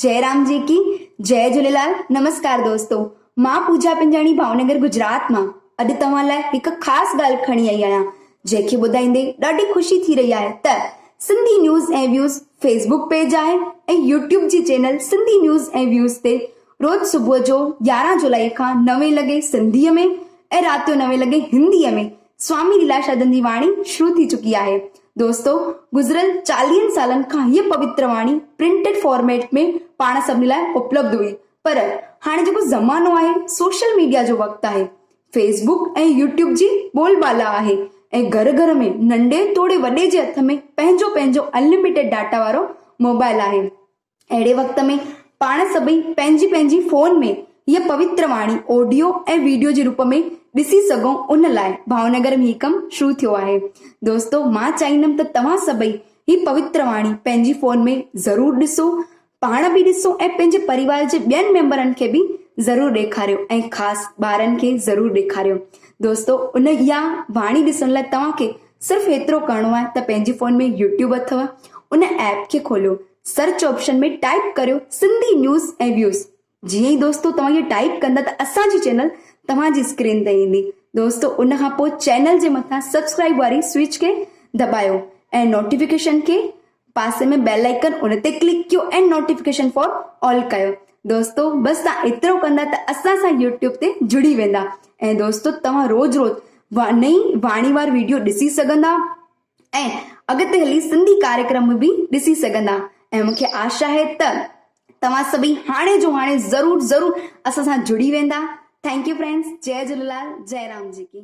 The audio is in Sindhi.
جئي رام جي ڪي جئي جهوليلال نمسڪار دوستو مان پوجا پنجاڻي ڀاونگر گجرات مان اڄ توهان لاء هڪ خاص ڳالهه کڻي آئي آهيان جنهن کي ٻڌائيندي ڏاڍي خوشي ٿي رهي آهي ته Sindhi news ۽ views Facebook page آهي ۽ يوٽيوب جي چينل سنڌي نيوز ۽ ويوز تي روز صبح جو 11 جولائي کان نوين لڳي سنڌيء ۾ ۽ رات جو نوين لڳي هنديء ۾ سوامي ليلاشاهه جي واڻي شروع ٿي چڪي آهي. دوستو گذريل چاليهن سالن کان هيء پوتر واڻي پرنٽيڊ فارميٽ ۾ پاڻ سڀني لاء اپلبڌ هئي پر هاڻي جيڪو زمانو آهي سوشل ميڊيا جو وقت آهي فيس بڪ ۽ يوٽيوب جي بول بالا آهي ۽ گهر گهر ۾ ننڍي توڙي وڏي جي هٿ ۾ پنهنجو پنهنجو انلميٽيڊ ڊاٽا وارو موبائل آهي. اهڙي وقت ۾ پاڻ سڀئي پنهنجي پنهنجي فون ۾ هيء پوتر واڻي آڊيو ۽ ويڊيو جي روپ ۾ ڏسي سگهون ان لاء ڀاونگر ۾ هي ڪم شروع ٿيو آهي. دوستو مان چاهيندم ته توهان سڀئي هي پوتر واڻي پنهنجي فون ۾ ضرور ڏسو، پاڻ به ڏسو ۽ پنهنجي پريوار جي ٻين ميمبرن کي به ضرور ڏيکاريو ۽ خاص ٻارن کي ضرور ڏيکاريو. دوستو ان اها واڻي ڏسڻ لاء توهان کي صرف ايترو ڪرڻو آهي ته پنهنجي فون ۾ يوٽيوب اٿو ان ايپ کي کوليو سرچ آپشن ۾ ٽائيپ ڪريو سنڌي نيوز ۽ ويوز جيئن ئي دوستو توهان اهو ٽائيپ ڪندا ته اسان جي چينل توهان جي اسڪرين تي ايندي دوستو ان کان پوء چينل جي مٿان سبسڪرائيب واري سوئچ کي دٻايو ۽ نوٽيفڪيشن کي پاسي ۾ بيل آئيڪن ان تي ڪلڪ ڪيو ۽ نوٽيفڪيشن فار آل ڪيو دوستو بس توهان ايترو ڪندا ته اسان سان يوٽيوب تي جڙي ويندا ۽ دوستو توهان روز روز نئين واڻي وار ويڊيو ڏسي سگهندا ۽ اڳتي هلي سنڌي ڪاريڪرم به ڏسي سگهندا ۽ مون کي آشا آهي ته توهان سڀئي هاڻي جو هاڻي ضرور ضرور اسان سان جڙي ويندا thank you friends جئي جهوليلال جئي رام جي ڪي.